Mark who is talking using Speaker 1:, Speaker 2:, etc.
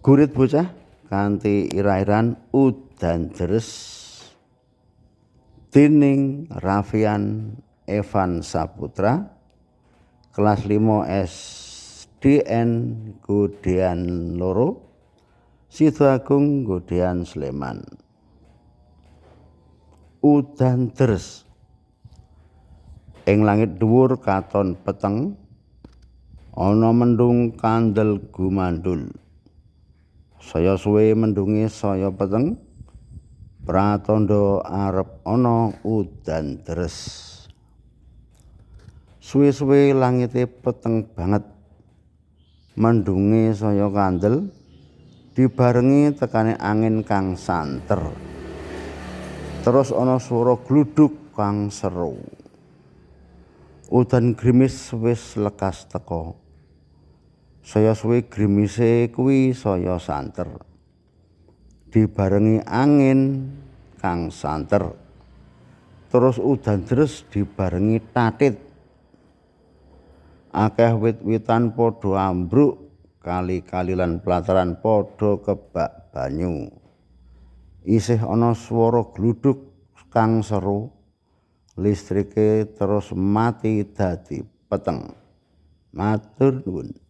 Speaker 1: Gurit bocah kanthi ira-iran udan deres dening Rafian Evan Saputra, kelas 5 SDN Godean 2, Sidoagung, Godean, Sleman. Udan deres. Ing langit dhuwur katon peteng, ana mendung kandel gumandul. Saya suwe mendunge saya peteng, pratandha arep ana udan deres. Suwe-suwe langite peteng banget. Mendunge saya kandel dibarengi tekane angin kang santer. Terus ana swara gluduk kang seru. Udan grimis wis lekas teka. Saya suwe grimise kuwi saya santer. Dibarengi angin kang santer. Terus udan deres dibarengi tatit. Akeh wit-witan padha ambruk, kali-kali lan plataran padha kebak banyu. Isih ana swara gluduk kang seru, listrike terus mati dadi peteng. Matur nuwun.